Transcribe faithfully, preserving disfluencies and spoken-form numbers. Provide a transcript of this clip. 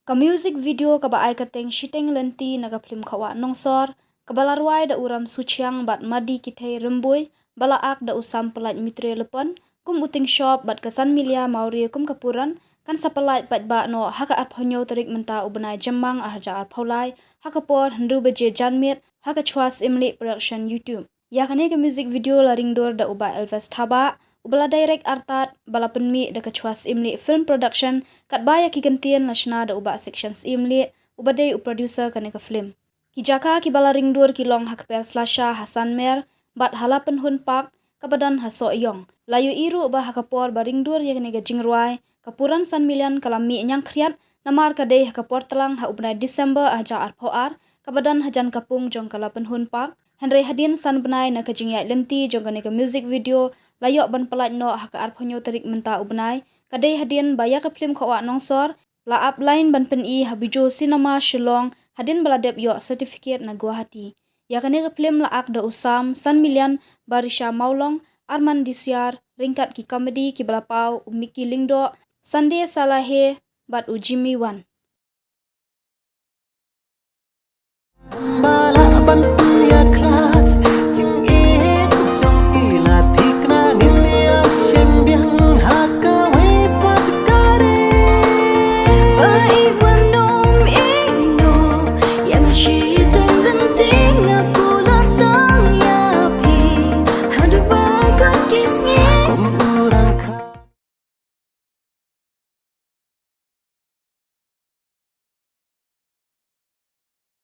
Ka music video kaba ai kyrteng Shiteng Lynti na ka phlim Khawah Nongsor, kaba la rwai da u Ram Suchiang bad Madi Kithei Rymbui, ba la ak da u Sam Pyllait Mitre Lepon, kum u Ting Shop bad ka San Milia Mawrie kum ka puran, kan sa pyllait paidbah noh ha ka arphew hynñiew tarik mynta u bnai Jymmang ar hajar arphew lai, ha ka por hynriew baje janmiet, ha ka Chwa Syiemlieh Production YouTube. Ïa kane ka music video la ringdur da u Bah Elvis Thabah, uba la direct artat, ba la pynmih da ka Chwa Syiemlieh Film Production, katba ïa ki kyntien la shna da u Bah Section Syiemlieh, uba dei u producer kane ka phlim. Ki jaka kiba la ringdur ki long ha Kper Slasha ha Sanmer, bad ha Lapynhun Park, kaba don ha Sohiong. La ïohi ruh ba ha ka por ba ringdur ïa kane ka jingrwai, ka puran San Million ka la mih ñiangkhriat, namar ka dei ha ka por tlang ha u bnai December ar hajar arphew ar, kaba don hajan ka pung jong ka Lapynhun Park. Hynrei hadien san bnai na ka jingïaid lynti jong kane ka music video, la ïoh ban pyllait noh ha ka arphew hynñiew tarik mynta u bnai, ka dei hadien ba ïa ka phlim Khawah Nongsor, la ap line ban pyni ha Bijou Cinema Shillong, hadien ba la dep ïoh certificate na Guwahati. Ïa kane ka phlim la ak da u Sam, San Million, Barisha Mawlong, Arman Disiar, ryngkat ki comedy kiba la paw, u Mickey Lyngdoh, Sunday Salahe, bad u Jimmy Wan.